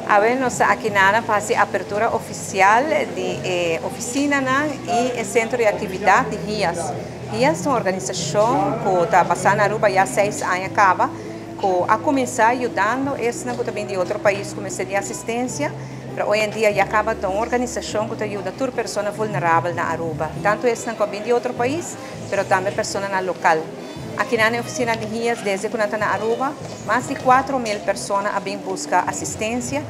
Awe nos ta aki nana pa hasi apertura ofisial di e ofisinanan i e sentro di aktividat di HIAS. HIAS ta un organisashon ku ta basá na Aruba ya seis aña kaba, ku a kuminsá yudando esnan ku ta bini di otro pais ku mester di asistensia, pero hoy en dia ya kaba ta un organisashon ku ta yuda tur persona vulnerabel na Aruba, tantu esnan ku a bini di otro pais, pero tambe personanan lokal. Aki nan e oficina di HIAS desde cu nan ta na Aruba, mas di 4000 persona a bin busca asistencia,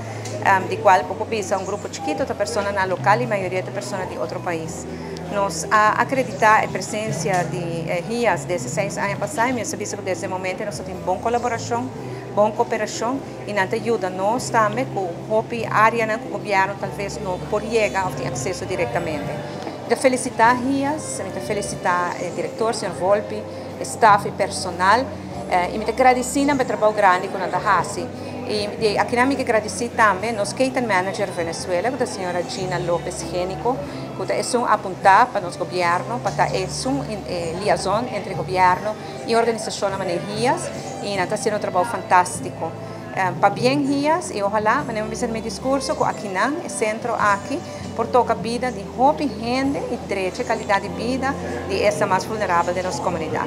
di cual bo por bisa un grupo chikito ta personanan local y mayoria ta persona di otro pais. Nos a acredita e presencia di HIAS desde 6 aña pasa y mi a bisa cu desde e momento nos a tin bon colaboracion, bon cooperacion y nan ta yuda nos tambe cu hopi areanan cu gobierno talves no por yega of tin acceso directamente. Mi ta felicita HIAS, mi ta felicita e director, señor Volpi, e staff y personal y mi ta gradici nan pa e trabou grandi cu nan ta haci. Y di akinan mi ke gradici tambe nos keten manager Venezuela cu ta señora Gina Lopez Genico cu ta esun apunta pa nos gobierno pa ta esun liaison entre gobierno y organisacionnan manera HIAS y nan ta haciendo un trabou fantastico. Pabien HIAS y ojalá, manera mi a bisa den mi discurso, cu akinan e centro aki por toca bida di hopi hende y drecha e calidad di bida di esnan mas vulnerabel den nos comunidad.